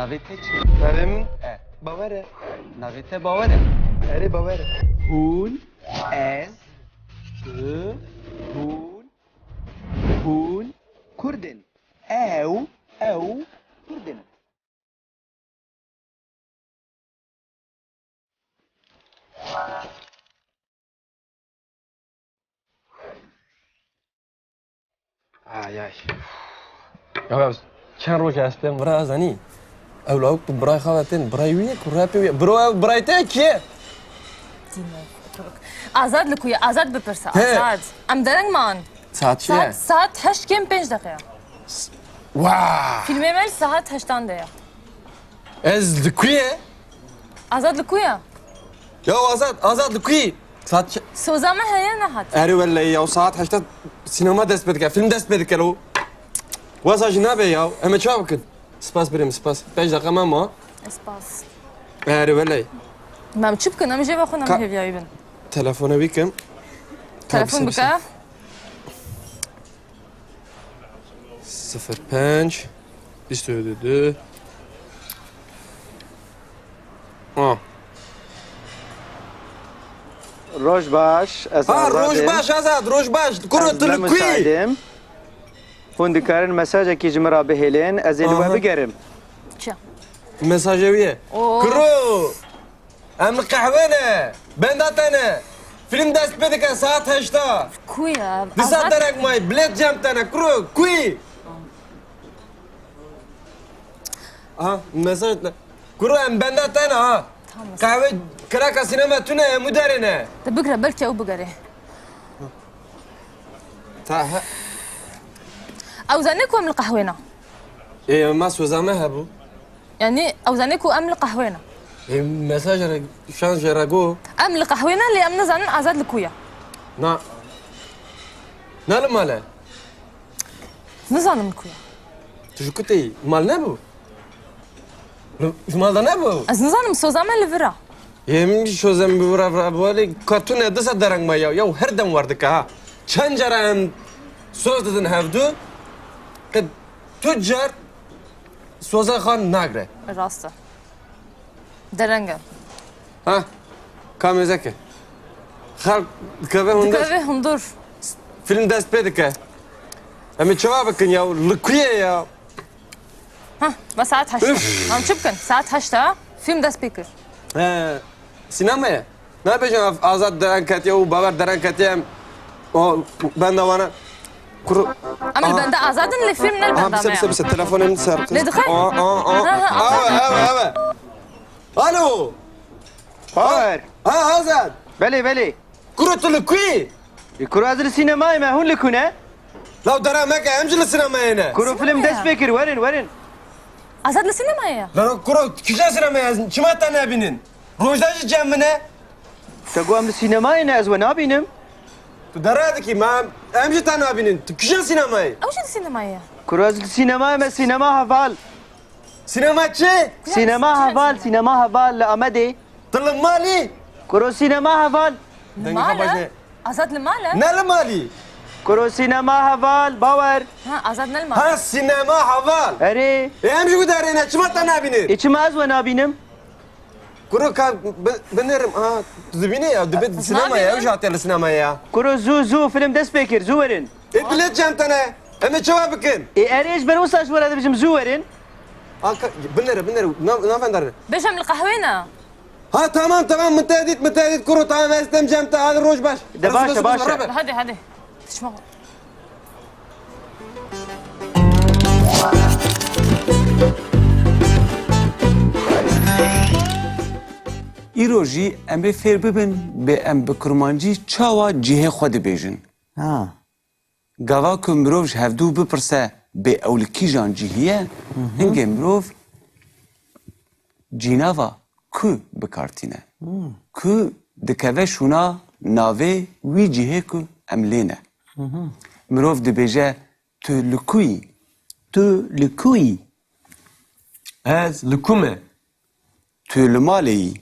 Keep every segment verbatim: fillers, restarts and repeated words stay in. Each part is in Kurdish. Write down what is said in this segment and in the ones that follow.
Navê te çi? Navê min? E. Bawer e. Navê te Bawer e? Erê, Bawer e. Hûn, ez, tu, hûn, hûn Kurd in. Ew, ew Kurd in. Ay, ay. Ya, ya, çend roj e ez pê vira, ez zanî. Ew lawik bi birayê xwe ve tên, birayê wî ye ku rap wî ye. Bro, ew birayê te kî ye? Azad li ku ye? Azad bipirse. He. Azad. Em dereng man. Saet çi ye? Saet, saet heşt kêm pênc deqe ye. S-, wa! Fîlmê me li saet heştan de ye. Ez li ku ye? Azad li ku ye? Ya Azad, Azad li ku ye? Saet çi? Soza me heye, nehat. Erê wellahî ya, saet heşta sînema dest pê dike, fîlm dest pê dike lo. Wesa jî nabe ya, em ê çawa bikin? Spas birê min, spas. Pênc deqa me ma. Spas. Erê wellahî. Em çi bikin? Em jê ve xwe, em Ka- hêviya wî bin. Telefona wî kim. Telefon Tabii, bike. Sıfır pênc, bîst û du. A. Roj baş, ez Ha, Azad roj im. baş, Azad, roj baş. Kuro, Ez tu li ku yî? Hûn dikarin mesajekî ji min re bihêlin, ez ê li we Aha. bigerim. Çi? Mesajê wî ye. Oo. Kuro! Em li qehwê ne. Benda te ne. Fîlm dest pê dike saet heşta. Ku ye? Disa Azad derek may. Bilêt cem te ne. Kuro, ku yî? Aha, mesaj ne. Kuro, em benda te ne ha. Tamam. Qehwê kiraka sînema tune, em û derê ne. Te bigre, belkî ew bigere. Ta he. Ew zanî ku em li qehwê ne. Ê, ma soza me hebû. Yanî ew zanî ku em li qehwê ne. Ê, mesaj re, şan jê re go. Em li qehwê ne, lê em nizanin Azad li ku ye. Na. Na li mal e? Nizanim li ku ye. Tu ji ku tê yî? Mal nebû? Li, ji mal de nebû? Ez nizanim, soza me li vir e. Ê, min jî soza min bi vir e, vir e, bi vir e, lê ka tune disa dereng me ya. Ya her dem wer dike ha. Çend cara em soz didin hevdu, qe tu car soza xwe nagre. Rast e. Dereng e. Ha, ka mêze ke. Xelk dikeve hundir. Dikeve hundir. Fîlm dest pê dike. Em ê çawa bikin ya? Li ku ye ya? Ha, ve saet heşt. Üf. Em çi bikin? Saet heşt e. Fîlm dest pê kir. He, sînema ye. Nabêjin ev Azad dereng ketiye û Bawer dereng ketiye, em o benda wana. Kuro. Em li Aha. benda Azad in, lê fîlm ne li Aha, benda bise, me bise, ye. Bise, telefonê min ser. Lê dixwe? Aa, aa, aa. Ha, ha, Aa, Azad. Eve, eve. Alo. Bawer. Ha, Azad. Belê, belê. Kuro, tu li ku yî? E, kuro, ez li sînemayê me, hûn li ku ne? Law dera meke, em jî li sînemayê ne. Kuro, film dest pê kir, werin, werin. Azad li sînemayê ye. Lero kuro, kîja sînemayê, ez çima te nebînin? Rojda jî cem min e. Te got em li sînemayê ne, ez we nabînim. Tu dera dikî, ma em, em jî te nabînin. Tu kîja sînemayê? Ew jî li sînemayê ye. Kuro, ez li sînemayê me, sînema heval. Sînema çi? Sînema heval, sînema heval li Amedê. Tu li malî? Kuro, sînema heval. Dengê xwe baş ne. Azad li mal e? Ne li malî? Kuro, sînema heval, Bawer. Ha, Azad ne li mal e? Ha, sînema heval. Erê. E, em jî ku derê ne, çima te nabînir? E, çima ez we nabînim? Kuro ka bi-, binêrim. Ha, tu dibînî ya, dibê sînema ya, ew jî hatiye li sînema ya. Kuro, zû, zû, film dest pê kir, zû werin. Ê, bilêt cem te ne. Em ê çawa bikin? Ê, erê, ji ber wisa ji we re dibêjim, zû werin. A, ka-, binêre, binêre. Nav-, navendar be. Bêje em li qehwê ne. Ha, tamam, tamam, min te dît, min te dît, kuro, tamam, ez dem cem te, hadi roj baş. De baş e, baş e. Hadi, hadi. Tişma. Îro jî em ê fêr bibin, bê em bi kurmancî çawa cihê xwe dibêjin. Ha. Gava ku mirov ji hevdû bipirse, bê ew li kîjan cihî ye, hingê mirov cînava ku bi kar tîne. Ku dikeve şûna navê wî cihê ku em lê ne. Mirov dibêje, tu li ku yî? Tu li ku yî? Ez li ku me? Tu li malê yî?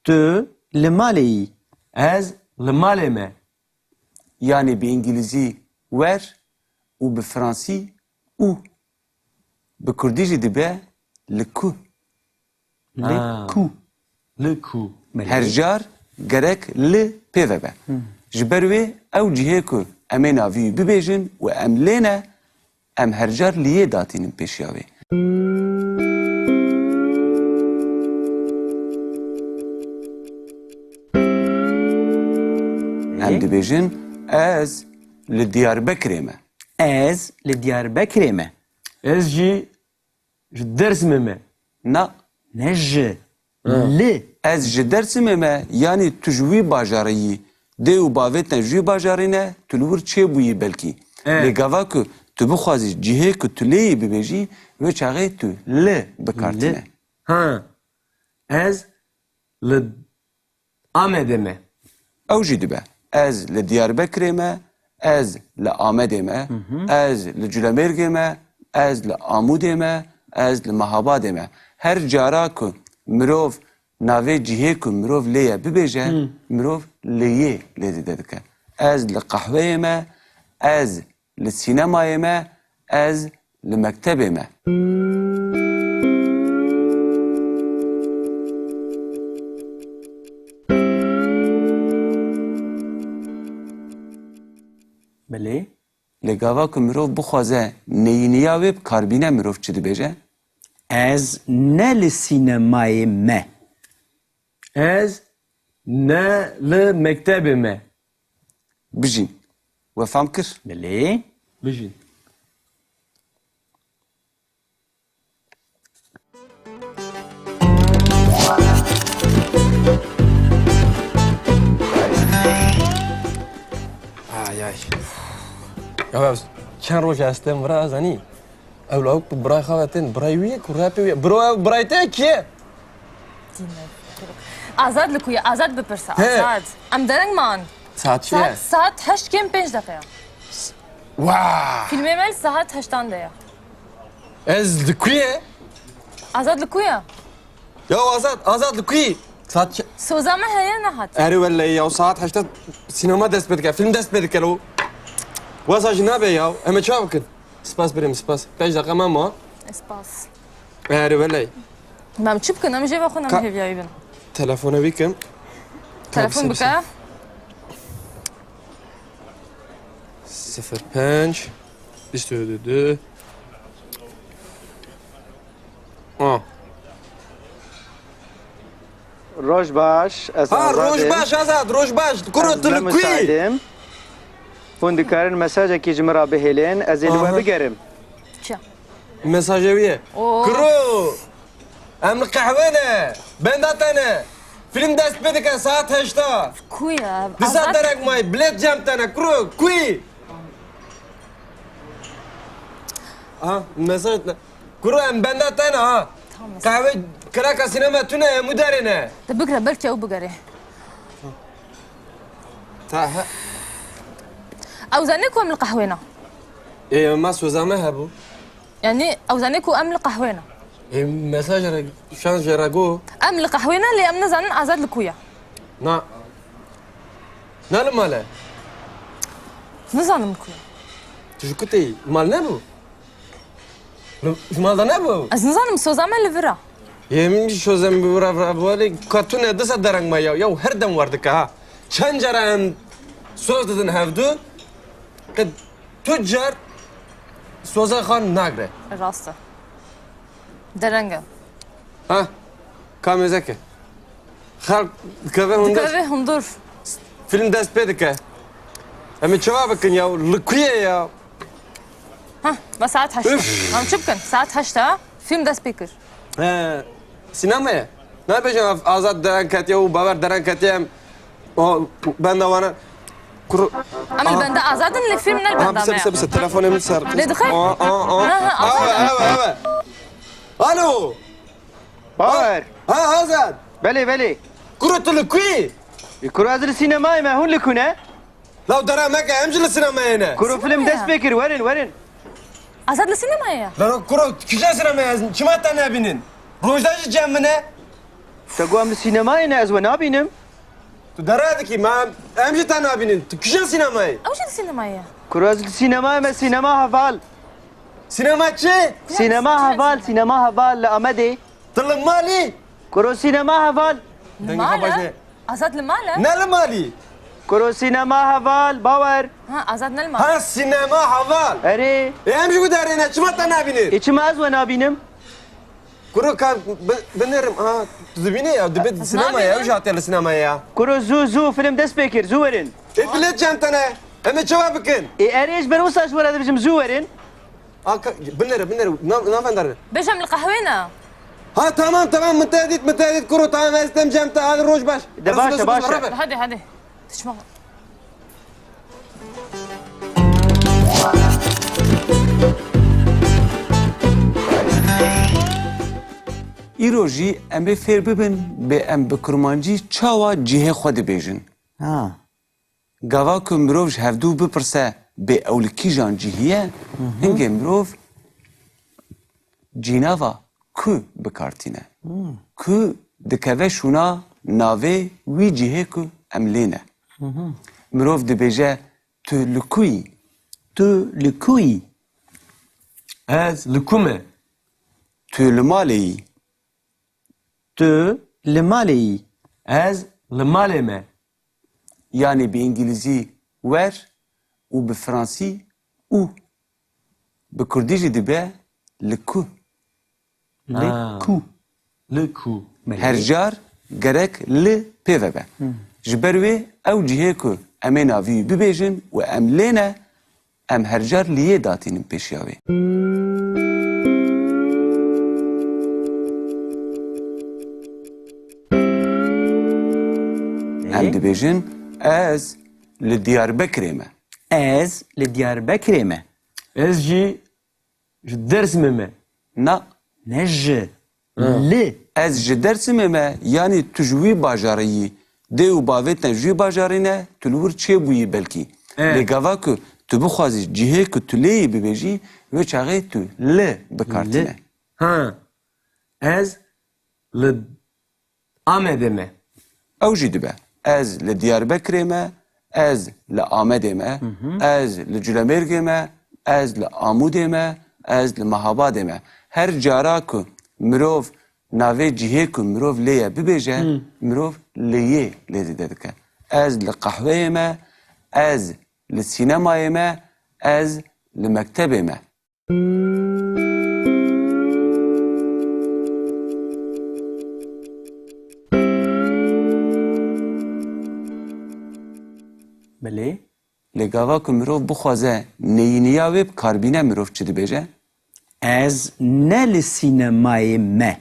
Tu li malê yî? Ez li malê me. Yanî bi îngilîzî where û bi fransî où. Bi kurdî jî dibe Li ku? Li Ha. ku? Li ku? Belê. Her car gerek li pê ve be. Hı. Ji ber wê ew cihê ku em ê navî wî bibêjin û em lê ne, em her car li yê datînin pêşiya wê. Em Ê? dibêjin, ez li Diyarbekirê me. Ez li Diyarbekirê me. Ez jî ji Dêrsimê me. Na. Ne ji. Ha. Li. Ez ji Dêrsimê me, yanî tu ji wî bajarê yî. Dê û bavê te ji wî bajarê ne, tu li wir çêbûyî belkî. E. Lê gava ku tu bixwazî cihê ku tu lê yî bibêjî, wê çaxê tu li bi kar Li. tîne. Ha. Ez li Amedê me. Ew jî dibe. Ez li Diyarbekirê me, ez li Amedê me, Hı hı. ez li Culemêrgê me, ez li Amûdê me, ez li Mehabadê me. Her cara ku mirov navê cihê ku mirov lê ye bibêje, Hı. mirov lê yê lê zêde dike. Ez li qehweyê me, ez li sînemayê me, ez li mektebê me. Belê. Lê gava ku mirov bixwaze neyîniya wê bi kar bîne, mirov çi dibêje? Ez ne li sînemayê me. Ez ne li mektebê me. Bijîn. We fam kir? Belê. Bijîn. Ay, ay. Ya, ya, çend roj ez têm vira, zanî? Ew lawik bi birayê xwe ve tên, birayê wî ye ku rapê wî ye. Biro, ew birayê te ye, kî ye? Azad li ku ye? Azad bipirse, He. Azad. Em dereng man. Saet çi ye? Saet, saet heşt kêm pênc deqe ye. Wa! Fîlmê me li saet heştan de ye. Ez li ku ye? Azad li ku ye? Ya Azad, Azad li ku ye? Saet çi? Soza me heye nehat. Erê wellahî ya, saet heşta sînema dest pê dike, fîlm dest pê dike lo. Wesa jî nabe ya, em ê çawa bikin? Spas birêm, spas. Pênc deqa me ma. Spas. Erê wellahî. Em çi bikin? Em jê ve xwe Ka- hêviya wî bin. Telefona wî kim. Telefon Ka- bike. Sifir pênc, bîst û du. Ah. Roj baş, ez Ha, Azad roj im. baş, Azad, roj baş. Kuro, Ez tu li ne ku yî? Hûn dikarin mesajekî ji min re bihêlin, ez ê li we Aha. bigerim. Çi? Mesajê wî ye. Oo. Kuro, em li qehwê ne. Benda te ne. Fîlm dest pê dike saet heşta. Ku ye? Disa Azad derek may, bilêt cem te ne. Kuro, ku yî? Aha, mesaj ne. Kuro, em benda te ne ha. Tamam. Qehwê kiraka sînema tune ye, em û derê ne. De bigre, belkî ew bigere. Ta he. Ew zanî ku em li qehwê ne. Ê, ma soza me hebû. Yanî ew zanî ku em li qehwê ne. Ê, mesaj re, şans jê re go. Em li qehwê ne, lê em nizanin Azad li ku ye. Na. Na li mal e? Nizanim li ku ye. Tu ji ku tê yî? Mal nebû? Li, li mal de nebû? Ez nizanim, soza me li vir e. Yê min jî soza min bi vir e, vir e, vir e, lê ka tune disa dereng me ya. Ya her dem wer dike ha. Çend cara em soz didin hevdu, qe tu car soza xwe nagre. Rast e. Dereng e. Ha, ka mêze ke. Xelk dikeve hundir. Dikeve hundir. Fîlm dest pê dike. Em ê çawa bikin ya? Li ku ye ya? Ha, ve saet heşt. Üf. Em çi bikin? Saet heşt e. Fîlm dest pê kir. He, sînema ye. Nabêjin ev Azad dereng ketiye û Bawer dereng ketiye, em o benda wana. Kur- Em li Aha. benda Azad in, lê fîlm ne li Aha, benda bise, me bise, ye. bise. Telefonê min ser. Lê dixê? Aa, aa, aa. Ha, ha, Azad. Ewe, ewe, ewe. Alo. Bawer. Ha, ha, Azad. Belê, belê. Kuro, tu li ku yî? Kuro, ez li sînemayê me, hûn li ku ne? Law dera meke, em jî li sînemayê ne. Kuro, film dest pê kir, werin, werin. Azad li sînemayê ye. Lero kuro, tu kîjan sînemayê, ez çima te nebînin? Rojda jî cem min e. Te got em li sînemayê ne, ez we nabînim. Tu dera dikî, ma em, em jî te nabînin. Tu kîjan sînemayê? Ew jî li sînemayê ye. Kuro, ez li sînemayê me, sînema heval. Sînema çi? Sînema heval, sînema heval li Amedê. Tu li malî? Kuro sînema heval. Li mal e? Azad li mal e? Ne li malî? Kuro sînema heval, bawer. Ha, Azad ne li mal. Ha, sînema heval. Erê. E, em jî gudarê ne, çima te nabînî? E, çima ez we nabînim? Kuro ka bi-, binêrim. Ha, tu dibînî ya, dibe sînema ya, ew jî hatiye li sînema ya. Kuro zû, zû, film dest pê kir, zû werin. E, bilet çend tane? Em ê çawa bikin? E, erê, ji ber wisa ji we re dibêjim, zû werin. A, ka-, binêre, binêre, nav-, navendar. Bêjim li qehwê ne? Ha, tamam, tamam, min te dît, min te dît, kuro, tamam, ez tem cem te, hadi roj baş. De baş e, baş e. Hadi, hadi. Tişma. Îro jî em ê fêr bibin, bê em bi kurmancî çawa cihê xwe dibêjin. Ha. Gava ku mirov ji hevdû bipirse, bê ew li kîjan cihî ye, hingê mirov cînava ku bi kar tîne. Ku dikeve şûna navê wî cihê ku em lê ne. Mirov dibêje, tu li ku yî? Tu li ku yî? Ez li ku me? Tu li malê yî? Tu li malê yî? Ez li malê me. Yanî bi îngilîzî where û bi fransî où. Bi kurdî jî dibe li ku. Li ku. Li ku. Her car gerek li pê ve be. Ji ber wê ew cihê ku em ê navî wî bibêjin û em lê ne, em her car li yê datînin pêşiya wê. Em dibêjin, ez li Diyarbekirê me. Ez li Diyarbekirê me. Ez jî ji Dêrsimê me. Na. Ne ji. Li. Ez ji Dêrsimê me, yanî tu ji wî bajarê yî. Dê û bavê te ji wî bajarê ne, tu li wir çêbûyî belkî. E. Lê gava ku tu bixwazî cihê ku tu lê yî bibêjî, wê çaxê tu li bi kar tîne. Ha. Ez li Amedê me. Ew jî dibe. Ez li Diyarbekirê me, ez li Amedê me, ez li Culemêrgê me, ez li Amûdê me, ez li Mehabadê me. Her cara ku mirov navê cihê ku mirov lê ye bibêje, mirov li yê lê zêde dike. Ez li qehweyê me, ez li sînemayê me, ez li mektebê me. Belê. Lê gava ku mirov bixwaze neyîniya wê bi kar bîne, mirov çi dibêje? Ez ne li sînemayê me.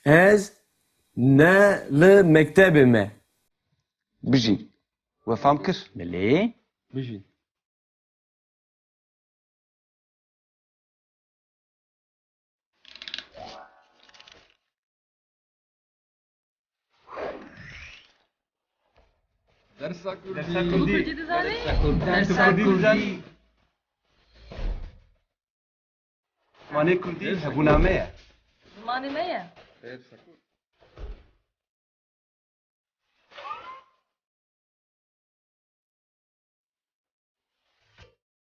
Ez ne li mektebê me. Bijî. We fam kir? Belê. Bijî. Dersa Kurdî. Dersa Kurdî. Dersa Kurdî. Dersa Kurdî. Zimanê Kurdî hebûna me ye. Zimanê me ye. Dersa Kurdî.